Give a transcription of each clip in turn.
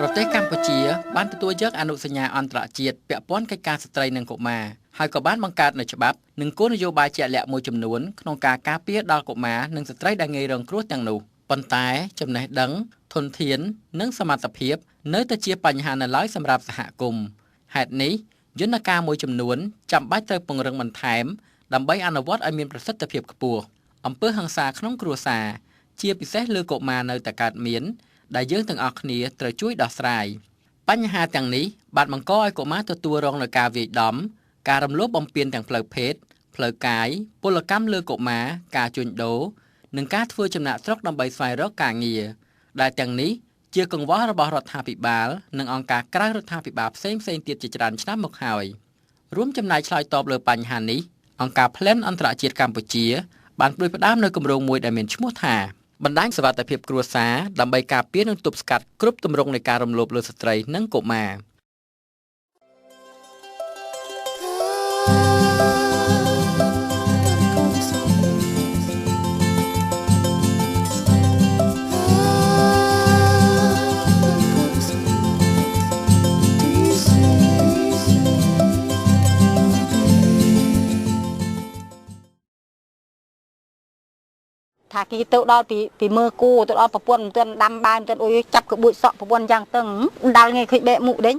ប្រទេសកម្ពុជាបានទទួលយកអនុសញ្ញាអន្តរជាតិពាក់ព័ន្ធកិច្ចការស្ត្រីនិងកុមារហើយក៏បានបង្កើតនូវច្បាប់និងគោលនយោបាយជាក់លាក់មួយចំនួនក្នុងការការពារដល់កុមារនិងស្ត្រីដែលងាយរងគ្រោះទាំងនោះប៉ុន្តែចំណេះដឹងធនធាននិងសមត្ថភាពនៅតែជាបញ្ហានៅឡើយសម្រាប់សហគមន៍ហេតុនេះយន្តការមួយចំនួនចាំបាច់ត្រូវពង្រឹងបន្ថែមដើម្បីអនុវត្តឲ្យមានប្រសិទ្ធភាពខ្ពស់អំពើហិង្សាក្នុងគ្រួសារជាពិសេសលើកុមារនៅតែកើតមានដែលយើងទាំងអស់គ្នាត្រូវជួយដោះស្រាយបញ្ហាទាំងនេះបានបង្កឲ្យកុមារទទួលរងនូវការវាយដំការរំលោភបំពានទាំងផ្លូវភេទផ្លូវកាយពលកម្មលើកុមារការជួញដូរនិងការធ្វើចំណាកស្រុកដើម្បីស្វែងរកការងារដែលទាំងនេះជាកង្វល់របស់រដ្ឋាភិបាលនិងអង្គការក្រៅរដ្ឋាភិបាលផ្សេងៗទៀតជាច្រើនឆ្នាំមកហើយរួមចំណែកឆ្លើយតបលើបញ្ហានេះអង្គការ Plan អន្តរជាតិកម្ពុជាបានផ្ដួចផ្ដើមនូវគម្រោងមួយដែលមានឈ្មោះថាបណ្ដាញសុវត្ថិភាពគ្រួសារដើម្បីការពារនិងទប់ស្កាត់គ្រប់ទម្រង់នៃការរំលោភលើស្ត្រីនិងកុមារ ថាគេទៅដល់ពីមើគូទៅដល់ប្រពន្ធមិនទាន់ដាំបាយមិនទាន់អុយចាប់ក្បួចសក់ប្រពន្ធយ៉ាងតឹងដល់ថ្ងៃឃើញបែកមុខដេញ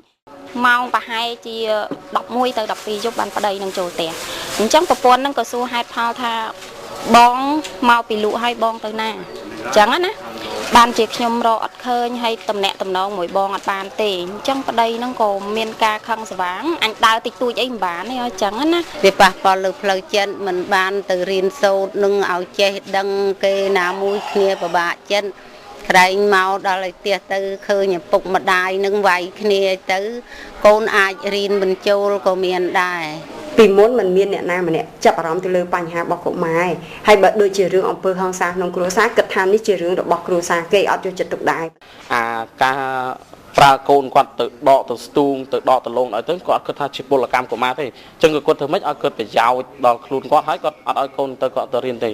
ម៉ោងប្រហែលជា11ទៅ12យប់បានប្តីនឹងចូលផ្ទះអញ្ចឹងប្រពន្ធនឹងក៏សួរហេតុផលថាបងមកពីលក់ឲ្យបងទៅណាអញ្ចឹងណាបានជាខ្ញុំរកអត់ឃើញហើយតំណាក់តំណងមួយបងអត់បានទេអញ្ចឹងប្តីនឹងក៏មានការខឹងស្វាងអញដើរតិចតួចអីមិនបានទេអញ្ចឹងណាវាប៉ះពាល់លើផ្លូវចិត្តមិនបានទៅរៀនសូត្រនឹងឲ្យចេះដឹងគេណាមួយគ្នាពិបាកចិត្តក្រែងមកដល់ឯផ្ទះទៅឃើញឪពុកម្ដាយនឹងវាយគ្នាទៅកូនអាចរៀនបញ្ចូលក៏មានដែរពីមុនមិនមានអ្នកណាម្នាក់ចាប់អារម្មណ៍ទៅលើបញ្ហារបស់កុមារហើយបើដូចជារឿងអំពើហិង្សាក្នុងគ្រួសារគិតថានេះជារឿងរបស់គ្រួសារគេអត់យកចិត្តទុកដែរអាការប្រើកូនគាត់ទៅដកទៅស្ទូងទៅដកទៅលងឲ្យទៅគាត់គិតថាជាពលកម្មកុមារទេអញ្ចឹងគាត់ធ្វើម៉េចឲ្យគាត់ប្រយោជន៍ដល់ខ្លួនគាត់ហើយគាត់អត់ឲ្យកូនទៅគាត់ទៅរៀនទេ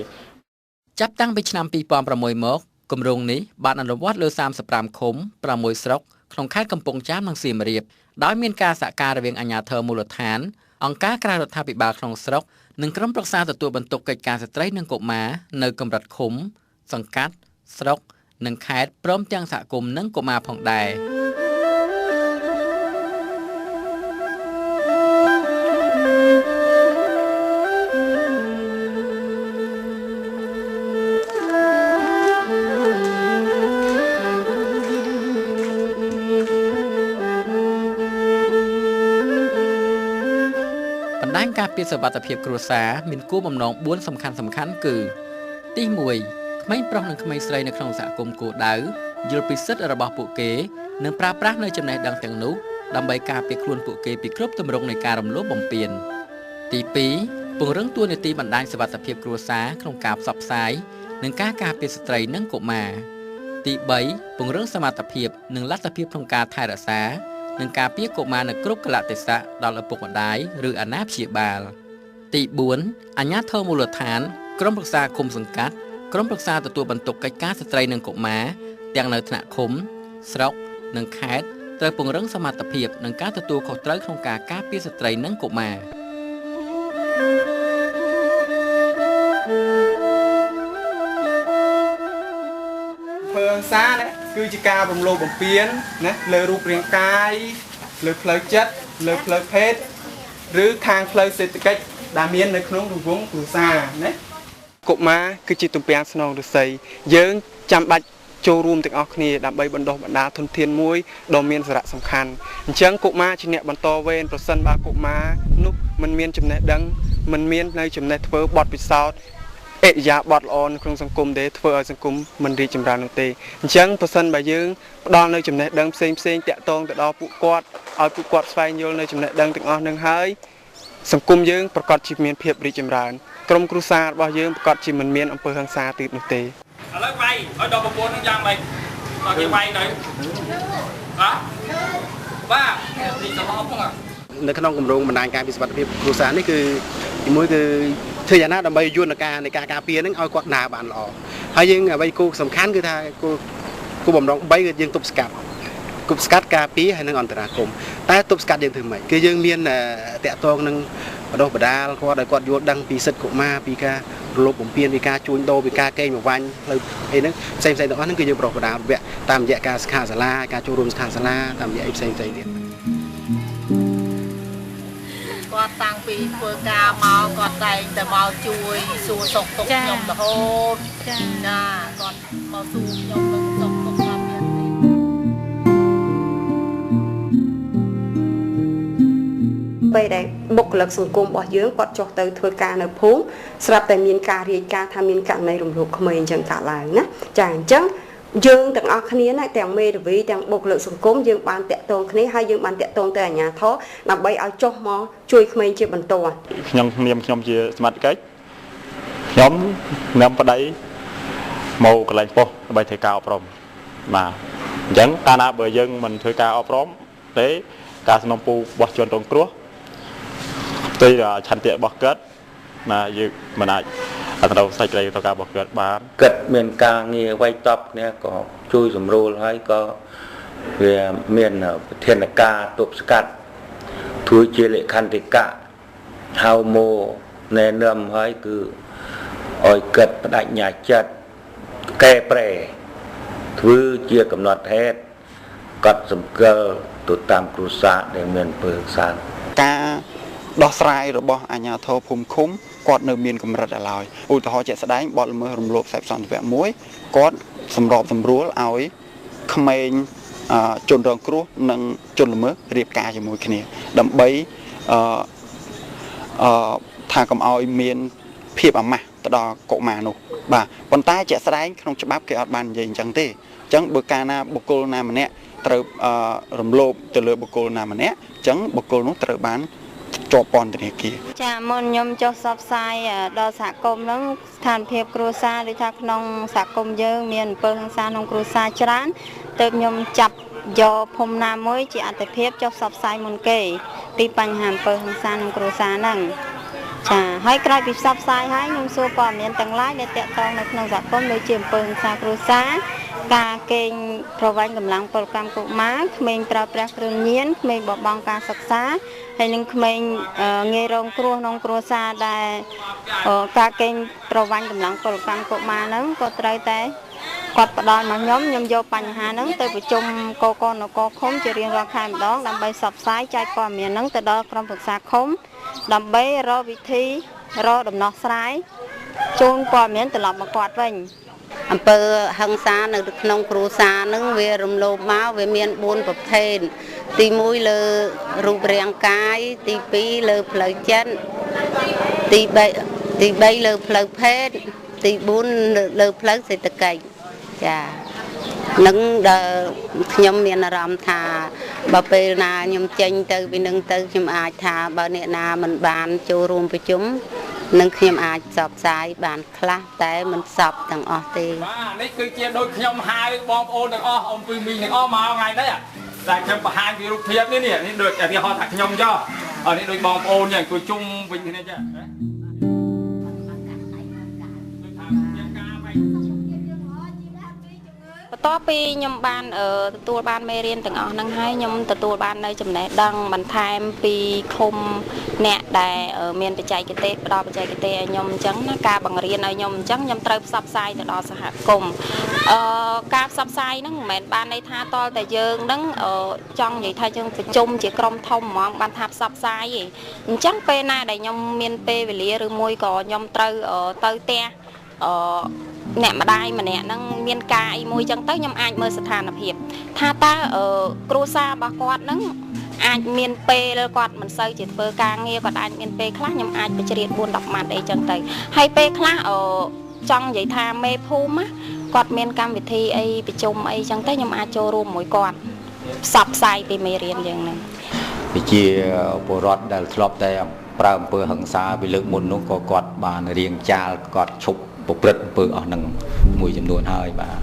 ចាប់តាំងពីឆ្នាំ2006មកគម្រោងនេះបានអនុវត្តលើ35ឃុំ6ស្រុកក្នុងខេត្តកំពង់ចាមនិងសៀមរាបដោយមានការសហការរវាងអាជ្ញាធរមូលដ្ឋានអង្គការក្រៅរដ្ឋាភិបាលក្នុងស្រុកនិងក្រុមប្រឹក្សាទទួលបន្ទុកកិច្ចការស្ត្រីនិងកុមារនៅកម្រិតឃុំសង្កាត់ស្រុកនិងខេត្តព្រមទាំងសហគមន៍និងកុមារផងដែរបណ្ដាញការពារសុវត្ថិភាពគ្រួសារមានគោលបំណង4សំខាន់ៗគឺទី1ក្មេងប្រុសនិងក្មេងស្រីនៅក្នុងសហគមន៍គោលដៅយល់ពីសិទ្ធិរបស់ពួកគេនិងប្រើប្រាស់នូវចំណេះដឹងទាំងនោះដើម្បីការពារខ្លួនពួកគេពីគ្រប់ទម្រង់នៃការរំលោភបំពានទី2ពង្រឹងតួនាទីបណ្ដាញសុវត្ថិភាពគ្រួសារក្នុងការផ្សព្វផ្សាយនិងការការពារស្ត្រីនិងកុមារទី3ពង្រឹងសមត្ថភាពនិងលទ្ធភាពក្នុងការថែរក្សានិងការពារកុមារនៅគ្រប់កាលៈទេសៈដល់ឪពុកម្ដាយឬអាណាព្យាបាលទី4អាជ្ញាធរមូលដ្ឋានក្រុមប្រឹក្សាឃុំសង្កាត់ក្រុមប្រឹក្សាទទួលបន្ទុកកិច្ចការស្ត្រីនិងកុមារទាំងនៅថ្នាក់ឃុំស្រុកនិងខេត្តត្រូវពង្រឹងសមត្ថភាពនិងការទទួលខុសត្រូវក្នុងការការពារស្ត្រីនិងកុមារអំពើហិង្សាណាគឺជាការរំលោភបំពានណាលើរូបរាងកាយលើផ្លូវចិត្តលើផ្លូវភេទឬខាងផ្លូវសេដ្ឋកិច្ចដែលមាននៅក្នុងរង្វង់គ្រួសារណាកុមារគឺជាទំពាំងស្នងឫស្សីយើងចាំបាច់ចូលរួមទាំងអស់គ្នាដើម្បីបណ្ដុះបណ្ដាលធនធានមួយដ៏មានសារៈសំខាន់អញ្ចឹងកុមារជាអ្នកបន្តវេនប្រសិនបើកុមារនោះមិនមានចំណេះដឹងមិនមាននៅចំណេះធ្វើបទពិសោធន៍អរិយាប័ត្រល្អនៅក្នុងសង្គមទេធ្វើឲ្យសង្គមមិនរីកចម្រើននោះទេអញ្ចឹងប្រសិនបើយើងផ្ដល់នៅចំណេះដឹងផ្សេងផ្សេងតាក់ទងទៅដល់ពួកគាត់ឲ្យពួកគាត់ស្វែងយល់នៅចំណេះដឹងទាំងអស់នឹងហើយសង្គមយើងប្រកាសជាមានភាពរីកចម្រើនក្រុមគ្រួសាររបស់យើងប្រកាសជាមិនមានអំពើហិង្សាទៀតនោះទេឥឡូវវាយឲ្យដល់ប្រពន្ធនឹងយ៉ាងម៉េចដល់គេវាយទៅបាទបាទនេះត្រឡប់ហ្នឹងនៅក្នុងគម្រោងបណ្ដាញការពារសុវត្ថិភាពគ្រួសារនេះគឺទីមួយគឺធ្វើយ៉ាងណាដើម្បីយន្តការនៃការការពារហ្នឹងឲ្យគាត់ដើរបានល្អហើយយើងអ្វីគោលសំខាន់គឺថាគោលបំណង3គឺយើងទប់ស្កាត់ គប់ស្កាត់ការពារហើយនិងអន្តរាគមតែទប់ស្កាត់យើងធ្វើម៉េចគឺយើងមានតាក់ទងនឹងបដិបដាលគាត់ឲ្យគាត់យល់ដឹងពីសិទ្ធិកុមារពីការរំលោភបំពានពីការជួញដូរពីការកេងប្រវ័ញ្ចផ្លូវអីហ្នឹងផ្សេងៗទាំងអស់ហ្នឹងគឺយើងប្រដិបដាលវគ្គតាមរយៈការសិក្ខាសាលាការចូលរួមសិក្ខាសាលាតាមរយៈអីផ្សេងៗទៀតគាត់តាំងពីធ្វើការមកគាត់តែងតែមកជួយសួរសុខទុក្ខខ្ញុំរហូតចាគាត់មកសួរខ្ញុំនឹងសុខទុក្ខថាមានពេលដែលបុគ្គលិកសង្គមរបស់យើងគាត់ចុះទៅធ្វើការនៅភូមិស្រាប់តែមានការរាយការណ៍ថាមានករណីរំលោភក្មេងអញ្ចឹងកើតឡើងណាចាអញ្ចឹងយើងទាំងអស់គ្នាណាទាំងមេធាវីទាំងបុគ្គលិកសង្គមយើងបានតាក់ទងគ្នាហើយយើងបានតាក់ទងទៅអាជ្ញាធរដើម្បីឲ្យចុះមកជួយក្មេងជាបន្ទាន់ខ្ញុំនាមខ្ញុំជាសមត្ថកិច្ចខ្ញុំនាំប្តីមកកន្លែងប៉ុស្តិ៍ដើម្បីធ្វើការអប់រំបាទអញ្ចឹងកាលណាបើយើងមិនធ្វើការអប់រំទេការសំណូមពររបស់ជនរងគ្រោះផ្ទុយឆន្ទៈរបស់គាត់ណាយើងមិនអាចអត់ត្រូវសាច់ក្តីទៅការបោះគាត់បានគាត់មានការងារໄວតបគ្នាក៏ជួយសម្រួលហើយក៏វាមានវិធានការទប់ស្កាត់ធ្វើជាលក្ខន្តិកៈហៅមកណែនាំហើយគឺឲ្យគាត់បដិញ្ញាចិត្តកែប្រែធ្វើជាកំណត់ហេតុគាត់សម្គាល់ទៅតាមគ្រួសារដែលមានអំពើហិង្សាការដោះស្រាយរបស់អាជ្ញាធរភូមិឃុំគាត់នៅមានកម្រិតឡើយឧទាហរណ៍ជាក់ស្ដែងបទល្មើសរំលោភសេពសន្តិវៈមួយគាត់សម្របសម្រួលឲ្យក្មេងជនរងគ្រោះនិងជនល្មើសរៀបការជាមួយគ្នាដើម្បីថាកុំឲ្យមានភាពអាម៉ាស់ទៅដល់កុមារនោះបាទប៉ុន្តែជាក់ស្ដែងក្នុងច្បាប់គេអត់បាននិយាយអញ្ចឹងទេអញ្ចឹងបើកាលណាបុគ្គលណាម្នាក់ត្រូវរំលោភទៅលើបុគ្គលណាម្នាក់អញ្ចឹងបុគ្គលនោះត្រូវបានជាប់ពន្ធនាគារចាមុនខ្ញុំចុះផ្សព្វផ្សាយដល់សហគមន៍ហ្នឹងស្ថានភាពគ្រួសារដូចថាក្នុងសហគមន៍យើងមានអំពើហិង្សាក្នុងគ្រួសារច្រើនទើបខ្ញុំចាប់យកភូមិណាមួយជាអត្ថិភាពចុះផ្សព្វផ្សាយមុនគេពីបញ្ហាអំពើហិង្សាក្នុងគ្រួសារហ្នឹងចាហើយក្រោយពីផ្សព្វផ្សាយហើយខ្ញុំសួរព័ត៌មានទាំងឡាយដែលតាក់ទងនៅក្នុងសហគមន៍ដូចជាអំពើហិង្សាគ្រួសារការកេងប្រវ័ញ្ចកម្លាំងពលកម្មកុមារក្មេងប្រើប្រាស់គ្រឿងញៀនក្មេងបោះបង់ការសិក្សាហើយនឹងក្មេងងាយរងគ្រោះក្នុងគ្រួសារដែលការកេងប្រវ័ញ្ចកម្លាំងពលកម្មកុមារហ្នឹងក៏ត្រូវតែគាត់ផ្ដល់មកខ្ញុំខ្ញុំយកបញ្ហាហ្នឹងទៅប្រជុំកកនគរឃុំជារៀងរាល់ខែម្ដងដើម្បីផ្សព្វផ្សាយចែកព័ត៌មានហ្នឹងទៅដល់ក្រុមប្រឹក្សាឃុំដើម្បីរកវិធីរកដំណោះស្រាយជូនព័ត៌មានត្រឡប់មកគាត់វិញអំពើហិង្សានៅក្នុងគ្រួសារនឹងវារំលោភមកវាមាន4ប្រភេទទី1លើរូបរាងកាយទី2លើផ្លូវចិត្តទី3លើផ្លូវភេទទី4លើផ្លូវសេដ្ឋកិច្ចចានឹងដល់ខ្ញុំមានអារម្មណ៍ថាបើពេលណាខ្ញុំចេញទៅពីនឹងទៅខ្ញុំអាចថាបើអ្នកណាមិនបានចូលរួមប្រជុំនឹងខ្ញុំអាចផ្សព្វផ្សាយបានខ្លះតែមិនសពទាំងអស់ទេបាទនេះគឺជាដូចខ្ញុំហៅបងប្អូនទាំងអស់អំពីមីងទាំងអស់មកថ្ងៃនេះតែខ្ញុំបង្ហាញពីរូបភាពនេះនេះដូចឧទាហរណ៍ថាខ្ញុំចុះនេះដូចបងប្អូននេះអង្គុយជុំវិញគ្នាចាបន្ទាប់ពីខ្ញុំបានទទួលបានមេរៀនទាំងអស់ហ្នឹងហើយខ្ញុំទទួលបាននៅចំណេះដឹងបន្ថែមពីឃុំអ្នកដែលមានបច្ចេកទេសផ្ដល់បច្ចេកទេសឲ្យខ្ញុំអញ្ចឹងណាការបង្រៀនឲ្យខ្ញុំអញ្ចឹងខ្ញុំត្រូវផ្សព្វផ្សាយទៅដល់សហគមន៍ការផ្សព្វផ្សាយហ្នឹងមិនមែនបានន័យថាតតែយើងហ្នឹងចង់និយាយថាយើងប្រជុំជាក្រុមធំហ្មងបានថាផ្សព្វផ្សាយឯងអញ្ចឹងពេលណាដែលខ្ញុំមានពេលវេលាឬមួយក៏ខ្ញុំត្រូវទៅផ្ទះអ្នកម្ដាយម្នាក់ហ្នឹងមានការអីមួយចឹងទៅខ្ញុំអាចមើលស្ថានភាពថាតើគ្រួសាររបស់គាត់ហ្នឹងអាចមានពេលគាត់មិនសូវជាធ្វើការងារគាត់អាចមានពេលខ្លះខ្ញុំអាចបជ្រៀត4 10ម៉ាត់អីចឹងទៅហើយពេលខ្លះចង់និយាយថាមេភូមិគាត់មានកម្មវិធីអីប្រជុំអីចឹងទៅខ្ញុំអាចចូលរួមមួយគាត់ផ្សព្វផ្សាយពីមេរៀនយើងហ្នឹងវិជាពលរដ្ឋដែលធ្លាប់តែប្រើអំពើហិង្សាពីលើកមុននោះក៏គាត់បានរៀងចាលគាត់ឈប់ប្រព្រឹត្តអំពើអស់នឹងមួយចំនួនហើយបាទ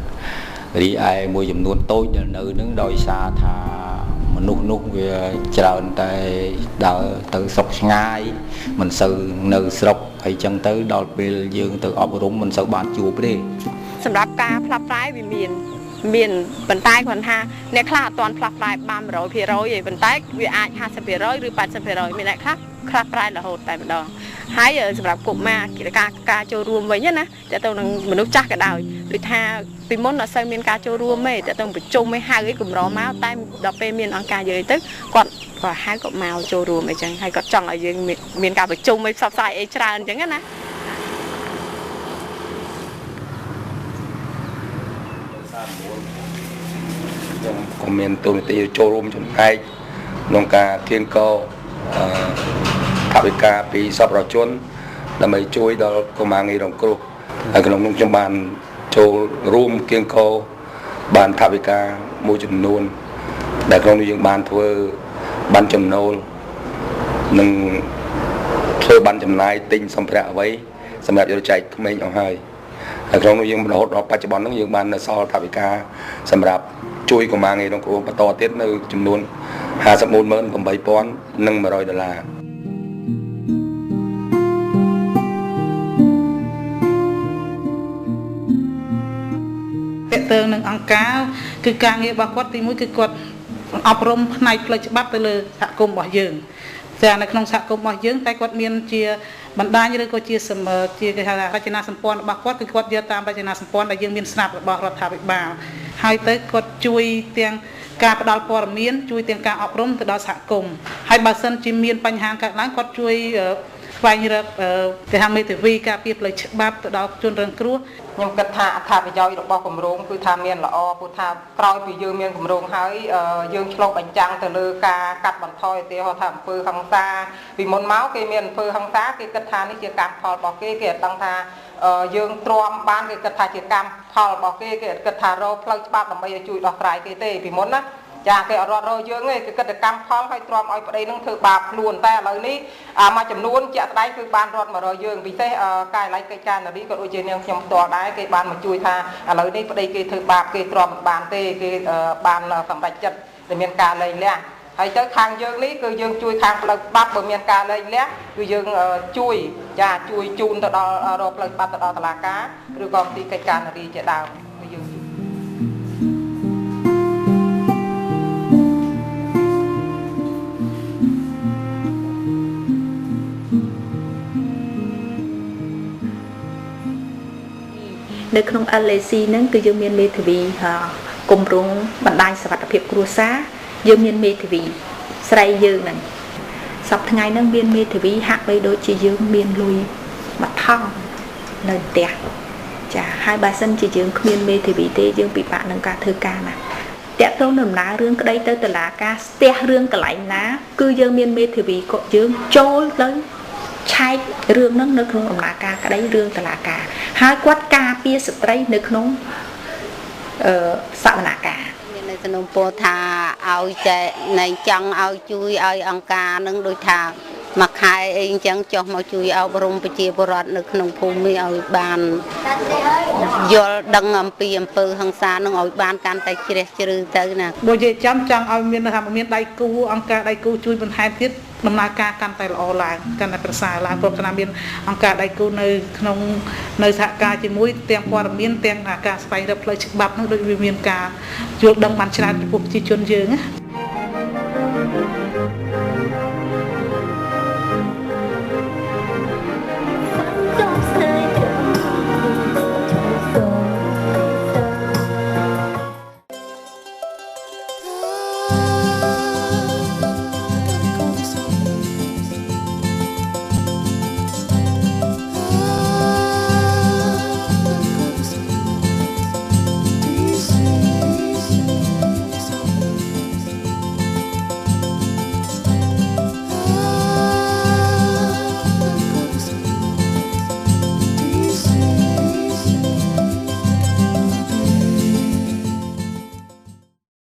រីឯមួយចំនួនតូចដែលនៅនឹងដោយសារថាមនុស្សនោះវាច្រើនតែដើរទៅស្រុកឆ្ងាយមិនសូវនៅស្រុកអីចឹងទៅដល់ពេលយើងទៅអប់រំមិនសូវបានជួបទេសម្រាប់ការផ្លាប់ផ្សាយវាមាន មានប៉ុន្តែគាត់ថាអ្នកខ្លះអត់ទាន់ផ្លាស់ប្រែបាន100%ទេប៉ុន្តែវាអាច50%ឬ80%មានអ្នកខ្លះខ្លះប្រែរហូតតែម្ដងហើយសម្រាប់កុមារការចូលរួមវិញណាតើទៅនឹងមនុស្សចាស់ក៏ដោយដូចថាពីមុនអត់សូវមានការចូលរួមទេតើទៅប្រជុំឯហៅឯកម្រមកតែដល់ពេលមានអង្គការយើងទៅគាត់ក៏ហៅក៏មកចូលរួមអីចឹងហើយគាត់ចង់ឲ្យយើងមានការប្រជុំអីផ្សព្វផ្សាយអីច្រើនអញ្ចឹងណាខ្ញុំក៏មានទូនាទីចូលរួមចំណែកក្នុងការគៀងកោថវិកាពីសប្បុរសជនដើម្បីជួយដល់កុមារងាយរងគ្រោះហើយក្នុងនោះខ្ញុំបានចូលរួមគៀងកោបានថវិកាមួយចំនួនដែលក្នុងនោះយើងបានធ្វើបានចំណូលនិងធ្វើបានចំណាយទិញសម្ភារៈអ្វីសម្រាប់យកចែកក្មេងអស់ហើយហើយក្នុងនោះយើងរហូតដល់បច្ចុប្បន្នហ្នឹងយើងបានសល់ថវិកាសម្រាប់ជួយកុមារងាយរងគ្រោះបន្តទៀតនៅចំនួន 548,100 ដុល្លារតើនឹងអង្គការគឺការងាររបស់គាត់ទីមួយគឺគាត់អប់រំផ្នែកផ្លូវច្បាប់ទៅលើសហគមន៍របស់យើងតែនៅក្នុងសហគមន៍របស់យើងតែគាត់មានជាបណ្ដាញឬក៏ជាគេហៅថារចនាសម្ព័ន្ធរបស់គាត់គឺគាត់យកតាមរចនាសម្ព័ន្ធដែលយើងមានស្រាប់របស់រដ្ឋាភិបាលហើយទៅគាត់ជួយទាំងការផ្ដល់ព័ត៌មានជួយទាំងការអប់រំទៅដល់សហគមន៍ហើយបើសិនជាមានបញ្ហាកើតឡើងគាត់ជួយស្វែងរកគេហៅមេធាវីការពារផ្លូវច្បាប់ទៅដល់ជនរងគ្រោះខ្ញុំគិតថាអត្ថប្រយោជន៍របស់គម្រោងគឺថាមានល្អព្រោះថាក្រោយពីយើងមានគម្រោងហើយយើងឆ្លុះបញ្ចាំងទៅលើការកាត់បន្ថយឧទាហរណ៍ថាអំពើហិង្សាពីមុនមកគេមានអំពើហិង្សាគេគិតថានេះជាកម្មផលរបស់គេគេអត់ដឹងថាយើងទ្រាំបានគេគិតថាជាកម្មផលរបស់គេគេអត់គិតថារកផ្លូវច្បាប់ដើម្បីឲ្យជួយដោះស្រាយគេទេពីមុនណាចាគេអត់រត់រកយើងទេគេគិតតែកម្មផលហើយទ្រាំឲ្យប្តីនឹងធ្វើបាបខ្លួនតែឥឡូវនេះមួយចំនួនជាក់ស្ដែងគឺបានរត់មករកយើងពិសេសកាយឡៃកិច្ចការនារីក៏ដូចជានាងខ្ញុំផ្ទាល់ដែរគេបានមកជួយថាឥឡូវនេះប្តីគេធ្វើបាបគេទ្រាំមិនបានទេគេបានសម្រេចចិត្តដែលមានការលែងលះហើយទៅខាងយើងនេះគឺយើងជួយខាងផ្លូវច្បាប់បើមានការលែងលះគឺយើងជួយចាជួយជូនទៅដល់រកផ្លូវច្បាប់ទៅដល់តុលាការឬក៏ទីកិច្ចការនារីជាដើមគឺយើងនៅក្នុង LAC ហ្នឹងគឺយើងមានមេធាវីគម្រោងបណ្ដាញសុវត្ថិភាពគ្រួសារយើងមានមេធាវីស្រីយើងហ្នឹងសប្តាហ៍ថ្ងៃហ្នឹងមានមេធាវីហាក់បីដូចជាយើងមានលុយមួយថង់នៅផ្ទះចាហើយបើសិនជាយើងគ្មានមេធាវីទេយើងពិបាកនឹងការធ្វើការណាតាក់ទងនឹងដំណើររឿងក្តីទៅតុលាការស្ទះរឿងកន្លែងណាគឺយើងមានមេធាវីក៏យើងចូលទៅឆែករឿងហ្នឹងនៅក្នុងដំណើរការក្តីរឿងតុលាការហើយគាត់ការពារស្ត្រីនៅក្នុងសវនកម្មមាននៅសំណូមពរថាឲ្យចែកណែចង់ឲ្យជួយឲ្យអង្គការនឹងដូចថាមួយខែអីអញ្ចឹងចុះមកជួយអប់រំប្រជាពលរដ្ឋនៅក្នុងភូមិនេះឲ្យបានយល់ដឹងអំពីអំពើហិង្សានឹងឲ្យបានកាន់តែជ្រះជ្រៅទៅណាបើនិយាយចាំចង់ឲ្យមានថាមានដៃគូអង្គការដៃគូជួយបន្ថែមទៀតដំណើរការកាន់តែល្អឡើងកាន់តែប្រសើរឡើងព្រោះថាមានអង្គការដៃគូនៅក្នុងនៅសហការជាមួយទាំងព័ត៌មានទាំងការស្វែងរកផ្លូវច្បាប់នោះដូចវាមានការយល់ដឹងបានច្រើនចំពោះប្រជាជនយើងណា